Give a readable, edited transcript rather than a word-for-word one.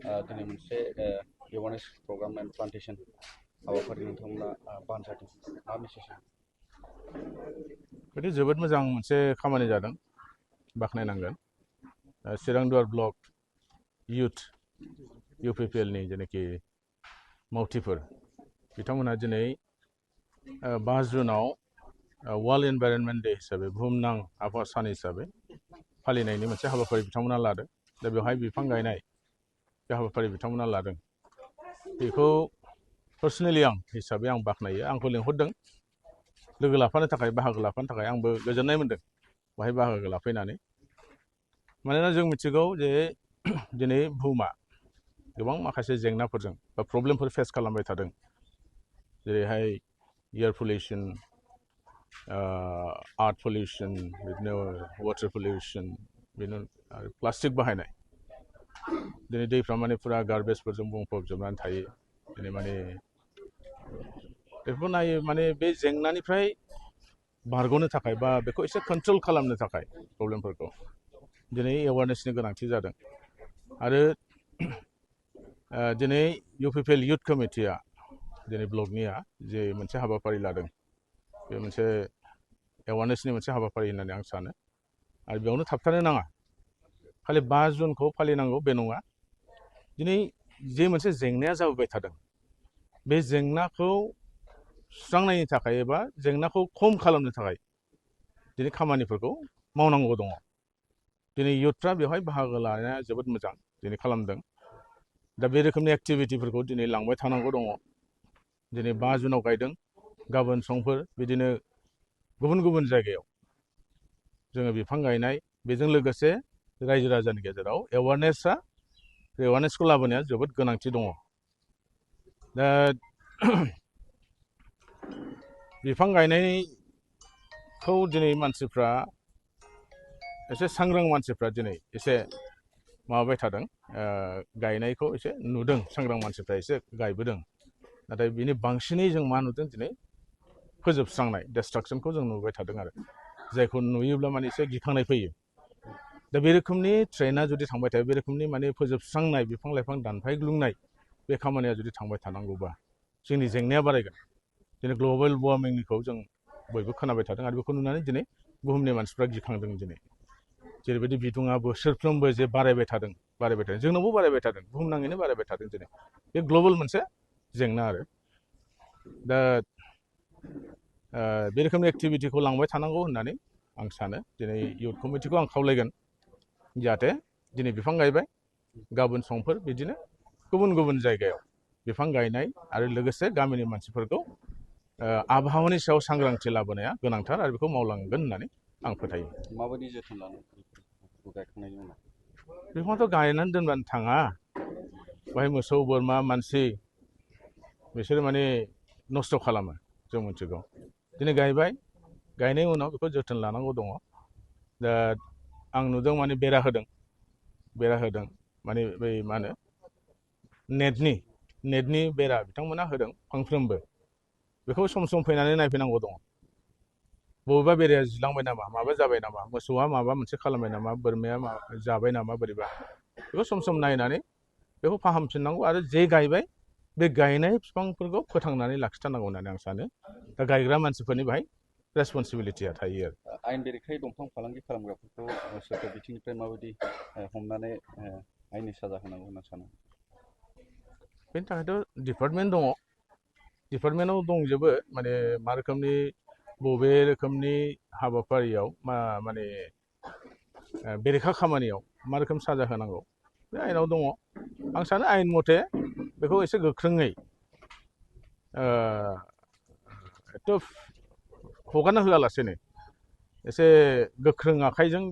दिनै मोनसे awareness programme and plantation हाबाफारि नोंथांमोना बानजायदों मा मेसेज? बेथ' जोबोद मोजां मोनसे खामानि जादों, बाख्नायनांगोन। चिरां दुवार ब्लक इउथ UPPL नि जेनाखि मावथिफोर बिथांमोनहा दिनै 5 जुनाव वर्ल्ड एनभाइरनमेन्ट डे हिसाबै बुहुमनां आबहावा सान हिसाबै फालिनायनि मोनसे हाबाफारि बिथांमोना लादों। दा बेवहाय बिफां गायनाय बे हाबाफारि बिथांमोना लादों। बेखौ पार्सनेलि हिसाबै आं बाख्नायो। आंखौ लिंहरदों लोगो लाफानो थाखाय, बाहागो लाफानो थाखाय आंबो गोजोननाय मोन्दों बाहाय बाहागो लाफैनानै। मानोना जों मिथिगौ जे दिनै बुहुमा गोबां माखासे जेंनाफोरजों बा प्रब्लेमफोर फेस खालामबाय थादों, जेरैहाय एयार पलिउसन, आर्थ पलिउसन, बिदिनो वाटार पलिउसन, बिदिनो आरो प्लास्टिक बाहायनाय। दिनै दैफ्रा माने फुरा गार्बेजफोरजों बुंफबजोबनानै थायो। दिनै माने बेखौ नायो, माने बे जेंनानिफ्राय बारग'नो थाखाय बा बेखौ एसे कन्ट्रल खालामनो थाखाय प्रब्लेमफोरखौ दिनै एवारनेसनि गोनांथि जादों। आरो दिनै UPPL इउथ कमिटिया दिनै ब्लकनिया जे मोनसे हाबाफारि लादों, बे मोनसे एवारनेसनि मोनसे हाबाफारि होननानै आं सानो। आरो बेयावनो थाबथानो नाङा, खालि 5 जुनखौ फालिनांगौ बे नङा। दिनै जे मोनसे जेंनाया जाबोबाय थादों, बे जेंनाखौ सुस्रांनायनि थाखाय एबा जेंनाखौ खम खालामनो थाखाय दिनै खामानिफोरखौ मावनांगौ दङ। दिनै इउथफ्रा बेवहाय बाहागो लानाया जोबोद मोजां दिनै खालामदों। दा बे रोखोमनि एक्टिभिटिफोरखौ दिनै लांबाय थानांगौ दङ। दिनै 5 जुनाव गायदों, गाबोन समफोर बिदिनो गुबुन गुबुन जायगायाव जोङो बिफां गायनाय, बेजों लोगोसे रायजो राजानि गेजेराव एवारनेसखौ लाबोनाया जोबोद गोनांथि दङ। दा बिफां गायनायखौ दिनै मानसिफ्रा एसे सांग्रां मानसिफ्रा दिनै एसे माबाबाय थादों, गायनायखौ एसे नुदों, सांग्रां मानसिफ्रा एसे गायबोदों। नाथाय बिनि बांसिनै जों मा नुदों दिनै फोजोबस्रांनाय, डिस्ट्राक्सनखौ जों नुबाय थादों आरो जायखौ नुयोब्ला माने एसे गिखांनाय फैयो। दा बे रोखोमनि ट्रेन्डआ जुदि थांबाय थायो, बे रोखोमनि माने फोजोबस्रांनाय, बिफां लाइफां दानफायग्लुंनाय बे खामानिया जुदि थांबाय थानांगौबा जोंनि जेंनाया बारायगोन। दिनै ग्लबेल वार्मिंखौ जों बयबो खोनाबाय थादों आरो बेखौ नुनानै दिनै बुहुमनि मानसिफ्रा गिखांदों। दिनै जेरैबायदि बिदुङा बोसोरफ्रोमबो जे बारायबाय थादों, जोंनावबो बारायबाय थादों, बुहुमनाङैनो बारायबाय थादों। दिनै बे ग्लबेल मोनसे जेंना आरो दा बे रोखोमनि एक्टिभिटिखौ लांबाय थानांगौ होननानै आं सानो। दिनै इउथ कमिटिखौ आं खावलायगोन जाहाथे दिनै बिफां गायबाय, गाबोन समफोर बिदिनो गुबुन गुबुन जायगायाव बिफां गायनाय आरो लोगोसे गामिनि मानसिफोरखौ आबहावानि सायाव सांग्रांथि लाबोनाया गोनांथार आरो बेखौ मावलांगोन होननानै आं फोथायो। माबायदि जोथोन लानांगौ गायखांनायनि उनाव? बिफांखौथ' गायनानै दोनबानो थाङा, बेहाय मोसौ बोरमा मानसि बिसोरो माने नस्थ' खालामो, जों मिथिगौ। दिनै गायबाय, गायनायनि उनाव बेखौ जोथोन लानांगौ दङ। दा आं नुदों माने बेरा होदों माने बै मा होनो नेटनि बेरा बिथांमोना होदों फांफ्रोमबो। बेखौ सम सम फैनानै नायफैनांगौ दङ। बबेबा बेराया जिलांबाय नामा, माबा जाबाय नामा, मोसौआ माबा मोनसे खालामबाय नामा, बोरमाया जाबाय नामा बोरैबा, बेखौ सम सम नायनानै बेखौ फाहामफिननांगौ। आरो जे गायबाय बे गायनाय बिफांफोरखौ फोथांनानै लाखिथारनांगौ होननानै आं सानो। दा गायग्रा मानसिफोरनि बाहाय रेसपन्सिबिलिटिया थायो आरो। आयेन बेरेखायै दंफां फालांगि खालामग्राफोरखौ सोरखार बिथिंनिफ्राय माबायदि हमनानै आयेननि साजा होनांगौ होनना सानो? बेनि थाखायथ' डिपार्टमेन्ट दङ, डिपार्टमेन्टआव दंजोबो, माने मा रोखोमनि बबे रोखोमनि हाबाफारियाव माने बेरेखा खामानियाव मा रोखोम साजा होनांगौ बे आयेनाव दङ। आं सानो आयेन मथे बेखौ एसे गोख्रोङै हगारना होआलासेनो एसे गोख्रों आखाइजों